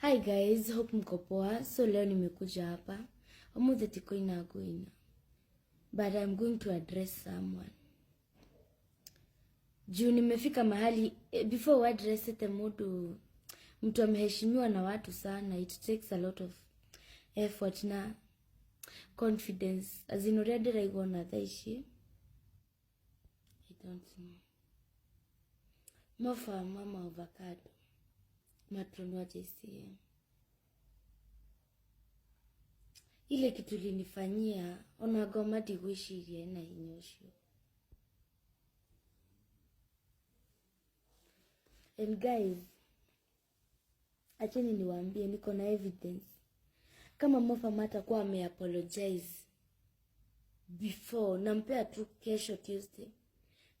Hi guys, hope mko poa. So leo nimekuja hapa umuthi ti kuina nguina, but I'm going to address someone juu nimefika mahali before uaddress te mundu mtu ameheshimiwa na watu sana, it takes a lot of effort na confidence as in uria ndiraigua ona thaa ici I don't know. Mofa mama avocado matron wa JCM ile kitu ilinifanyia ona ngoma ndigwiciria ina hinya ucio. And guys, acheni niwaambie, niko na evidence kama Mofa atakuwa ameapologize before, nampea tu kesho Tuesday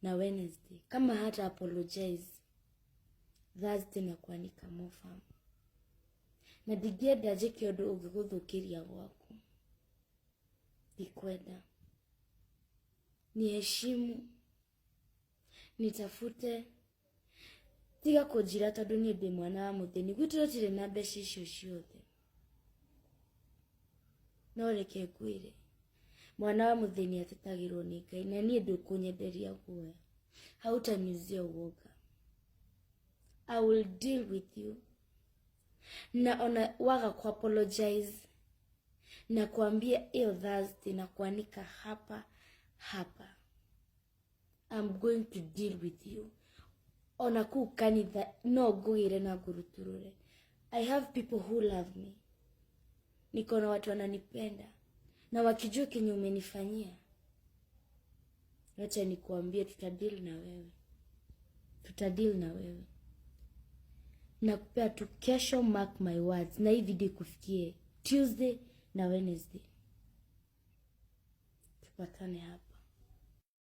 na Wednesday. Kama hata apologize Thursday na kuanika Mofa na ndingĩenda njĩke ũndũ ũngĩgũthũkĩria gwaku, ndikwenda. Niheshimu, nitafute, tiga kũnjira tondũ niĩ ndĩ mwana wa mũthĩni, gwitũ tũtirĩ na mbeca icio ciothe. No reke ngwĩre, mwana wa mũthĩni atetagĩrwo nĩ Ngai, na niĩ ndũkũnyenderia guoya, hautaniuzia uoga. I will deal with you na ona waga ku apologize na kuambia hiyo Thursday na kuanika hapa hapa, I'm going to deal with you. Ona kuu kanitha no ngũgĩre na ngũruturũre. I have people who love me, niko na watu wananipenda, na wakijua kenye umenifanyia, wacha nikuambie, tutadeal na wewe, tutadeal na wewe. Nakupea tu kesho, mark my words, na hii video ikufikie Tuesday na Wednesday, tupatane hapa.